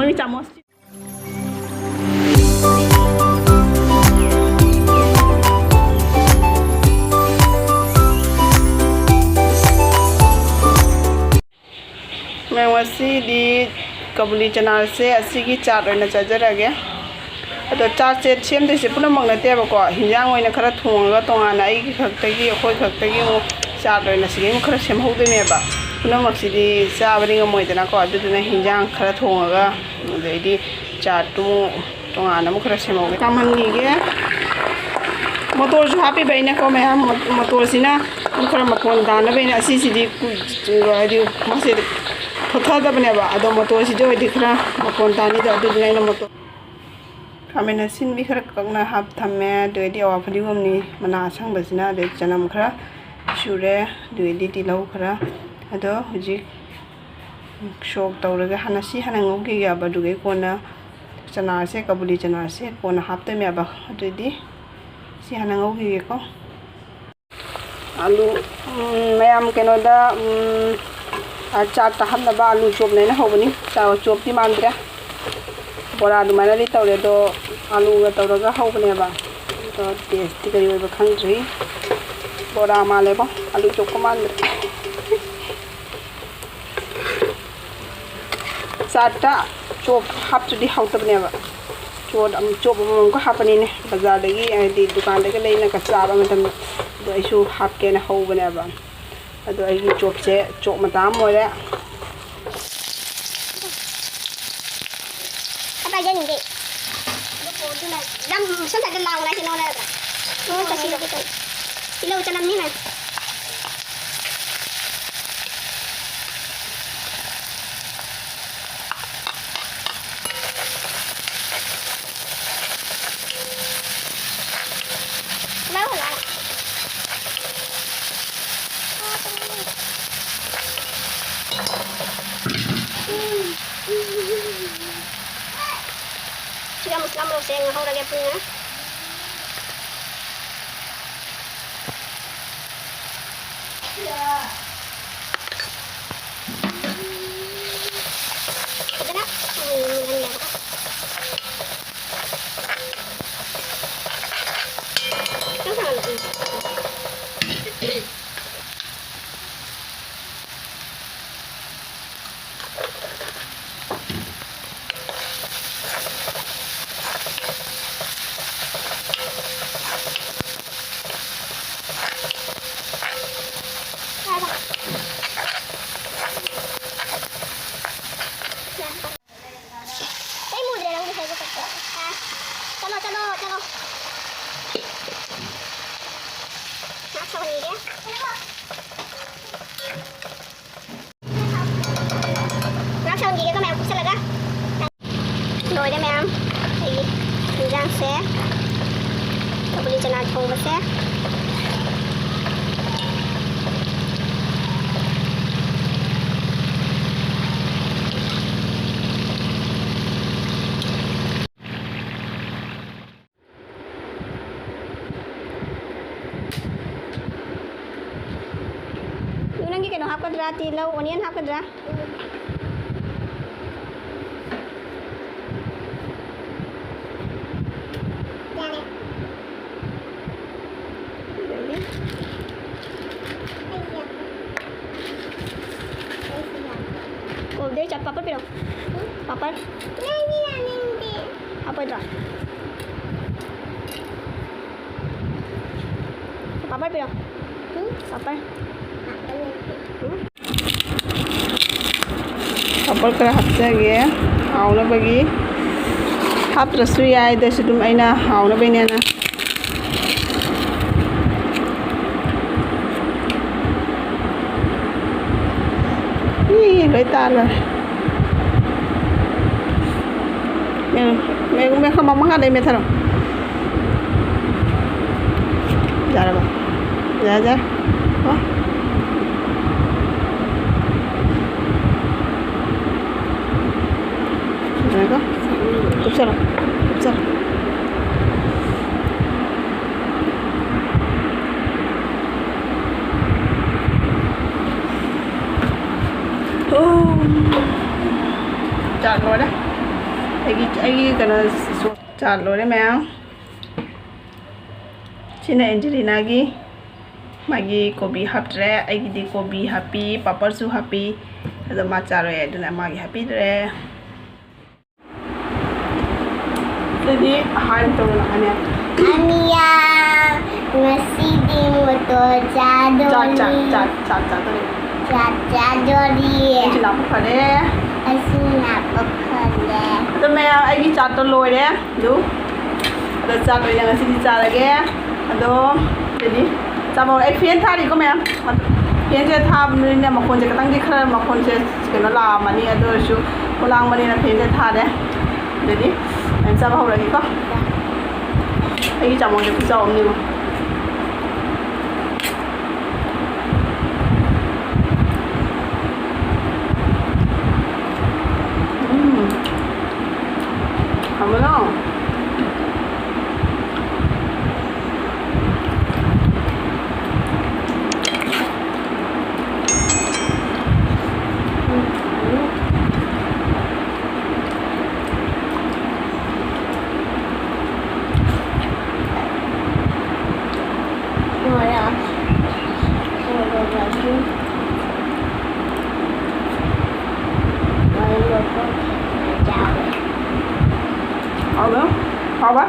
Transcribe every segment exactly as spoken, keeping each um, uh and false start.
ꯅꯪꯒꯤ ꯆꯥꯃꯁ꯫ ꯃꯌꯥꯝ, ꯉꯁꯤꯗꯤ ꯀꯕꯨꯂꯤ ꯆꯅꯥꯁꯦ ꯑꯁꯤꯒꯤ ꯆꯥꯠ ꯑꯣꯏꯅ ꯆꯥꯖꯔꯒꯦ꯫ ꯑꯗꯣ ꯆꯥꯠꯁꯦ ꯁꯦꯝꯗꯣꯏꯁꯦ ꯄꯨꯝꯅꯃꯛ ꯅꯠꯇꯦꯕꯀꯣ, ꯍꯤꯟꯖꯥꯡ ꯑꯣꯏꯅ ꯈꯔ ꯊꯣꯡꯉꯒ ꯇꯣꯉꯥꯟꯅ ꯑꯩꯒꯤ ꯈꯛꯇꯒꯤ, ꯑꯩꯈꯣꯏ ꯈꯛꯇꯒꯤ ꯑꯃꯨꯛ ꯆꯥꯠ ꯑꯣꯏꯅ ꯁꯤꯒꯤ ꯑꯃꯨꯛ ꯈꯔ ꯁꯦꯝꯍꯧꯗꯣꯏꯅꯦꯕ꯫ ꯄꯨꯝꯅꯃꯛꯁꯤꯗꯤ ꯆꯥꯕꯗꯤ ꯉꯝꯃꯣꯏꯗꯅꯀꯣ, ꯑꯗꯨꯗꯨꯅ ꯍꯤꯟꯖꯥꯡ ꯈꯔ ꯊꯣꯡꯉꯒ, ꯑꯗꯩꯗꯤ ꯆꯥꯠꯇꯨ ꯇꯣꯉꯥꯟꯅ ꯑꯃꯨꯛ ꯈꯔ ꯁꯦꯝꯍꯧꯒꯦ꯫ ꯀꯥꯝꯍꯟꯈꯤꯒꯦ꯫ ꯃꯣꯇꯣꯔꯁꯨ ꯍꯥꯞꯄꯤꯕ ꯑꯩꯅꯀꯣ ꯃꯌꯥꯝ, ꯃꯣ-, ꯃꯣꯇꯣꯔꯁꯤꯅ ꯑꯗꯨꯝ ꯈꯔ ꯃꯐꯣꯟ ꯇꯥꯅꯕ ꯑꯩꯅ ꯑꯁꯤꯁꯤꯗꯤ ꯀꯨꯏ-, ꯍꯥꯏꯗꯤ ꯃꯥꯁꯦ ꯊꯣꯠꯊꯗꯕꯅꯦꯕ, ꯑꯗꯣ ꯃꯣꯇꯣꯔꯁꯤꯗꯤ ꯑꯣꯏꯗꯤ ꯈꯔ ꯃꯐꯣꯟ ꯇꯥꯅꯤꯗꯣ, ꯑꯗꯨꯗꯨꯅ ꯑꯩꯅ ꯃꯣꯇꯣꯔ ꯈꯥꯃꯦꯟ ꯑꯁꯤꯟꯕꯤ ꯈꯔ ꯀꯛꯅ ꯍꯥꯞ ꯊꯝꯃꯦ꯫ ꯑꯗꯨꯗꯩꯗꯤ ꯑꯋꯥ ꯐꯗꯤꯒꯣꯝꯅꯤ ꯃꯅꯥ ꯑꯁꯪꯕꯁꯤꯅ, ꯑꯗꯩ ꯆꯅꯝ ꯈꯔ ꯁꯨꯔꯦ, ꯑꯗꯨꯗꯩꯗꯤ ꯇꯤꯜꯍꯧ ꯈꯔ꯫ ꯑꯗꯣ ꯍꯧꯖꯤꯛ ꯁꯣꯛ ꯇꯧꯔꯒ ꯍꯥꯟꯅ ꯁꯤ ꯍꯥꯟꯅ ꯉꯧꯈꯤꯒꯦꯕ, ꯑꯗꯨꯒ ꯀꯣꯟꯅ ꯆꯅꯥꯁꯦ, ꯀꯕꯨꯂꯤ ꯆꯅꯥꯁꯦ ꯀꯣꯟꯅ ꯍꯥꯞꯇꯣꯏꯅꯦꯕ꯫ ꯑꯗꯨꯗꯤ ꯁꯤ ꯍꯥꯟꯅ ꯉꯧꯈꯤꯒꯦꯀꯣ꯫ ꯑꯂꯨ, ꯎꯝ, ꯃꯌꯥꯝ ꯀꯩꯅꯣꯗ, ꯎꯝ, ꯑ, ꯆꯥꯠꯇ ꯍꯥꯞꯅꯕ ꯑꯂꯨ ꯆꯣꯞꯅꯦꯅ ꯍꯧꯕꯅꯤ꯫ ꯆꯥ-, ꯆꯣꯞꯇꯤ ꯃꯥꯟꯗ꯭ꯔꯦ꯫ ꯕꯣꯔꯥ ꯑꯗꯨꯃꯥꯏꯅꯗꯤ ꯇꯧꯔꯦ, ꯑꯗꯣ ꯑꯂꯨꯒ ꯇꯧꯔꯒ ꯍꯧꯕꯅꯦꯕ꯫ ꯑꯗꯣ ꯇꯦꯁꯇꯤ ꯀꯔꯤ ꯑꯣꯏꯕ ꯈꯪꯗ꯭ꯔꯤ꯫ ꯕꯣꯔꯥ ꯃꯥꯜꯂꯦꯕꯣ, ꯑꯂꯨ ꯆꯣꯞꯀ ꯃꯥꯟꯗ꯭ꯔꯦ꯫ ꯆꯥꯠꯇ ꯆꯣꯞ ꯍꯥꯞꯇ꯭ꯔꯗꯤ ꯍꯥꯎꯇꯕꯅꯦꯕ꯫ ꯆꯣꯠ ꯑꯃ, ꯆꯣꯞ ꯑꯃꯃꯝꯒ ꯍꯥꯞꯄꯅꯤꯅꯦ, ꯕꯖꯥꯔꯗꯒꯤ ꯍꯥꯏꯗꯤ ꯗꯨꯀꯥꯟꯗꯒ ꯂꯩꯅꯒ ꯆꯥꯕ ꯃꯇꯝꯗ꯫ ꯑꯗꯣ ꯑꯩꯁꯨ ꯍꯥꯞꯀꯦꯅ ꯍꯧꯕꯅꯦꯕ꯫ ꯑꯗꯣ ꯑꯩꯒꯤ ꯆꯣꯞꯁꯦ ꯆꯣꯞ ꯃꯇꯥ ꯑꯃ ꯑꯣꯏꯔꯦ꯫ ꯀꯗꯥꯏ ꯆꯠꯅꯤꯡꯒꯦ? ꯑꯗꯨ ꯄꯣꯠꯇꯨꯅ ꯂꯝ ꯁꯣꯝ ꯁꯥꯏꯗ ꯂꯥꯎꯅ ꯍꯥꯏꯁꯦ ꯅꯉꯣꯟꯗ ꯅꯠꯇ꯭ꯔꯥ? ꯅꯉꯣꯟꯗ ꯇꯧꯁꯤꯜꯂꯒꯦ ꯇꯧꯅꯤ꯫ ꯇꯤꯜꯍꯧ ꯆꯅꯝꯅꯤ ꯃꯌꯥꯝ꯫ ꯁꯤꯒ ꯃꯁꯂꯥ ꯃꯣꯔꯣꯛꯁꯦ ꯉꯧꯍꯧꯔꯒꯦ ꯄꯨꯟꯅ꯫ ꯐꯖꯅ, ꯎꯝ, ꯊꯣꯡꯕꯁꯦ꯫ ꯑꯗꯨ ꯅꯪꯒꯤ ꯀꯩꯅꯣ ꯍꯥꯞꯀꯗ꯭ꯔꯥ? ꯇꯤꯜꯍꯧ, onion ꯍꯥꯞꯀꯗ꯭ꯔꯥ? ꯌꯥꯔꯦ꯫ ꯑꯗꯒꯤ ꯑꯩꯁꯨ ꯌꯥꯝ-, ꯑꯩꯁꯨ ꯌꯥꯝ-, ꯑꯣ, ꯑꯗꯩ ꯆꯠ-, ꯄꯥꯄꯔ ꯄꯤꯔꯛꯑꯣ꯫ ꯎꯝ? ꯄꯥꯄꯔ꯫ ꯅꯪꯗꯤ ꯌꯥꯅꯤꯡꯗꯦ꯫ ꯍꯥꯞꯄꯣꯏꯗ꯭ꯔꯣ? ꯄꯥꯄꯔ ꯄꯤꯔꯛꯑꯣ꯫ ꯎꯝ? ꯄꯥꯄꯔ꯫ ꯄꯥꯄꯔ ꯂꯩꯇꯦ꯫ ꯎꯝ? ꯄꯥꯄꯔ ꯈꯔ ꯍꯥꯞꯆꯒꯦ, ꯍꯥꯎꯅꯕꯒꯤ꯫ ꯍꯥꯞꯇ꯭ꯔꯁꯨ ꯌꯥꯏ, ꯑꯗꯨꯁꯨ ꯑꯗꯨꯝ ꯑꯩꯅ ꯍꯥꯎꯅꯕꯩꯅꯦꯅ꯫ ꯏ, ꯂꯣꯏ ꯇꯥ ꯂꯣꯏꯔꯦ꯫ ꯎꯝ, ꯃꯦ-, ꯃꯦ-, ꯃꯦ-, ꯃꯉꯥ ꯂꯩ, ꯃꯦꯠꯊꯔꯣ꯫ ꯌꯥꯔꯕ? ꯌꯥꯔꯦ, ꯌꯥꯔꯦ꯫ ꯀꯣ꯫ ꯌꯥꯔꯦꯀꯣ? ꯀꯨꯞꯁꯜꯂꯣ, ꯀꯨꯞꯁꯜꯂꯣ꯫ ꯑꯣ꯫ ꯆꯥꯛ ꯂꯣꯏꯔꯦ꯫ ꯑꯩꯒꯤ, ꯑꯩꯒꯤ ꯀꯩꯅꯣ, ꯆꯥꯛ ꯂꯣꯏꯔꯦ ꯃꯌꯥꯝ꯫ ꯁꯤꯅ ꯑꯦꯟꯖꯦꯂꯤꯅꯥꯒꯤ, ꯃꯥꯒꯤ ꯀꯣꯕꯤ ꯍꯥꯞꯇ꯭ꯔꯦ꯫ ꯑꯩꯒꯤꯗꯤ ꯀꯣꯕꯤ ꯍꯥꯞꯄꯤ, ꯄꯥꯄꯔꯁꯨ ꯍꯥꯞꯄꯤ꯫ ꯑꯗꯣ ꯃꯥ ꯆꯥꯔꯣꯏ, ꯑꯗꯨꯅ ꯃꯥꯒꯤ ꯍꯥꯞꯄꯤꯗ꯭ꯔꯦ꯫ ꯑꯗꯨꯗꯤ ꯍꯥꯏ ꯇꯧꯔꯣ, ꯍꯥꯏꯅꯦ꯫ ꯑꯅꯤꯌꯥ, ꯉꯁꯤꯗꯤ ꯃꯣꯇꯣꯔ ꯆꯥꯛ, ꯆꯥꯛ, ꯆꯥꯗꯣꯔꯤ꯫ ꯆꯥꯛ, ꯆꯥꯛ, ꯆꯥꯛ ꯆꯥꯗꯣꯔꯤ꯫ ꯆꯥꯛ ꯆꯥꯗꯣꯔꯤ꯫ ꯑꯩꯁꯨ ꯂꯥꯛꯄ ꯐꯔꯦ꯫ ꯑꯩꯁꯨ ꯂꯥꯛꯄ ꯐꯔꯦ꯫ ꯑꯗꯣ ꯃꯌꯥꯝ, ꯑꯩꯒꯤ ꯆꯥꯛꯇꯣ ꯂꯣꯏꯔꯦ꯫ ꯑꯗꯨ, ꯑꯗꯣ ꯆꯥꯛ ꯂꯣꯏꯔꯦ, ꯉꯁꯤꯗꯤ ꯆꯥꯔꯒꯦ꯫ ꯑꯗꯣ, ꯑꯗꯨꯗꯤ ꯆꯥꯕ ꯍꯧꯔꯦ꯫ ꯑꯩ ꯐꯦꯟ ꯊꯥꯔꯤꯀꯣ ꯃꯌꯥꯝ꯫ ꯐꯦꯟꯁꯦ ꯊꯥꯕꯅꯤꯅ ꯃꯈꯣꯟꯁꯦ ꯈꯤꯇꯪꯗꯤ, ꯈꯔ ꯃꯈꯣꯟꯁꯦ ꯀꯩꯅꯣ ꯂꯥꯛꯑꯝꯃꯅꯤ, ꯑꯗꯨ ꯑꯣꯏꯔꯁꯨ ꯄꯣꯂꯥꯡꯕꯅꯤꯅ ꯐꯦꯟꯁꯦ ꯊꯥꯔꯦ꯫ ꯑꯗꯨꯗꯤ ꯑꯩ ꯆꯥꯕ ꯍꯧꯔꯒꯦꯀꯣ꯫ ꯑꯩꯒꯤ ꯆꯥꯃꯣꯟꯁꯦ ꯈꯨꯆꯥꯎ ꯑꯃꯅꯦꯕ꯫ ꯎꯝ꯫ ꯍꯥꯎꯕꯅ꯫ ꯍꯥꯎꯕ꯭ꯔꯣ? ꯍꯥꯎꯕ?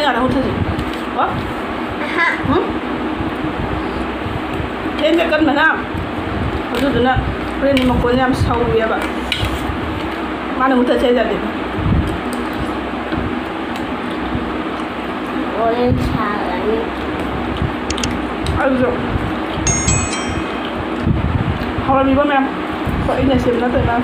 ꯀꯌꯥꯗ ꯍꯧꯊꯁꯦ? ꯀꯣ? ꯑꯍꯥ꯫ ꯎꯝ? ꯀꯦ ꯑꯩꯅ ꯀꯟꯕꯅ ꯑꯗꯨꯗꯨꯅ ꯍꯣꯔꯦꯟꯗꯤ ꯃꯈꯣꯟ ꯌꯥꯝ ꯁꯧꯋꯦꯕ꯫ ꯃꯥꯅ ꯃꯨꯊꯠꯁꯦ ꯍꯥꯏ ꯌꯥꯗꯦ꯫ ꯑꯣꯔꯦꯟꯖ ꯁꯥꯔꯅꯤ꯫ ꯑꯗꯨꯁꯨ ꯍꯥꯎꯔꯝꯃꯤꯕ ꯃꯌꯥꯝ꯫ ꯍꯣꯏ, ꯑꯩꯅ ꯁꯦꯝꯕ ꯅꯠꯇꯦ ꯃꯌꯥꯝ꯫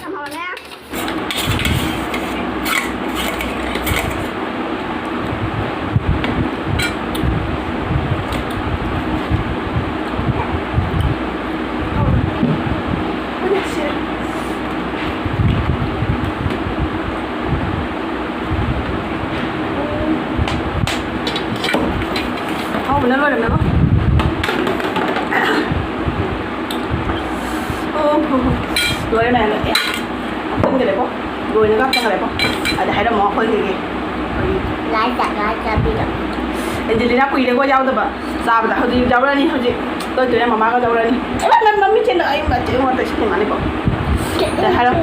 ꯌꯥꯝ ꯍꯥꯎꯔꯦ꯫ ꯍꯥꯎꯕꯅ ꯂꯣꯏꯔꯦ ꯃꯦꯝꯃ꯫ ꯑꯣ ꯍꯣ ꯍꯣ꯫ ꯂꯣꯏꯔꯦ ꯃꯌꯥꯝ, ꯂꯣꯏꯔꯦ꯫ ꯍꯥꯞꯆꯤꯟꯈ꯭ꯔꯦꯀꯣ꯫ ꯂꯣꯏꯔꯒ ꯍꯥꯞꯆꯤꯟꯈ꯭ꯔꯦꯀꯣ꯫ ꯑꯗ ꯍꯥꯏꯔꯝꯃꯣ ꯑꯩꯈꯣꯏꯒꯤꯒꯤ꯫ ꯂꯥꯏ ꯆꯥ-, ꯂꯥꯏ ꯆꯥꯕꯤꯔꯣ꯫ ꯑꯦꯟꯖꯦꯂꯤꯅꯥ ꯀꯨꯏꯔꯦꯀꯣ ꯌꯥꯎꯗꯕ꯫ ꯆꯥꯕꯗ ꯍꯧꯖꯤꯛ ꯌꯥꯎꯔꯅꯤ ꯍꯧꯖꯤꯛ꯫ ꯇꯣꯏ ꯇꯣꯏꯅ ꯃꯃꯥꯒ ꯌꯥꯎꯔꯅꯤ꯫ ꯑꯦ, ꯃꯥ, ꯃꯥ, ꯃꯃꯤꯠꯁꯦ ꯑꯩ ꯃꯇꯦꯛ ꯑꯃ ꯇꯩꯁꯤꯟꯅꯤꯡꯉꯅꯤꯀꯣ꯫ ꯑꯗ ꯍꯥꯏꯔꯣ꯫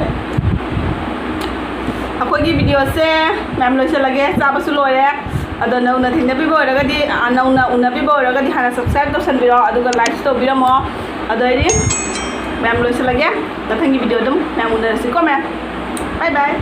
ꯑꯩꯈꯣꯏꯒꯤ ꯚꯤꯗꯤꯑꯣꯁꯦ ꯃꯌꯥꯝ ꯂꯣꯏꯁꯤꯜꯂꯒꯦ꯫ ꯆꯥꯕꯁꯨ ꯂꯣꯏꯔꯦ꯫ ꯑꯗꯣ ꯅꯧꯅ ꯊꯦꯡꯅꯕꯤꯕ ꯑꯣꯏꯔꯒꯗꯤ, ꯑ, ꯅꯧꯅ ꯎꯅꯕꯤꯕ ꯑꯣꯏꯔꯒꯗꯤ ꯍꯥꯟꯅ subscribe ꯇꯧꯁꯟꯕꯤꯔꯣ, ꯑꯗꯨꯒ like ꯁꯨ ꯇꯧꯕꯤꯔꯝꯃꯣ꯫ ꯑꯗꯣ ꯑꯩꯗꯤ ꯃꯌꯥꯝ ꯂꯣꯏꯁꯤꯜꯂꯒꯦ꯫ ꯃꯊꯪꯒꯤ ꯚꯤꯗꯤꯑꯣ ꯑꯗꯨꯝ ꯃꯌꯥꯝ ꯎꯅꯔꯁꯤꯀꯣ ꯃꯌꯥꯝ꯫ Bye bye꯫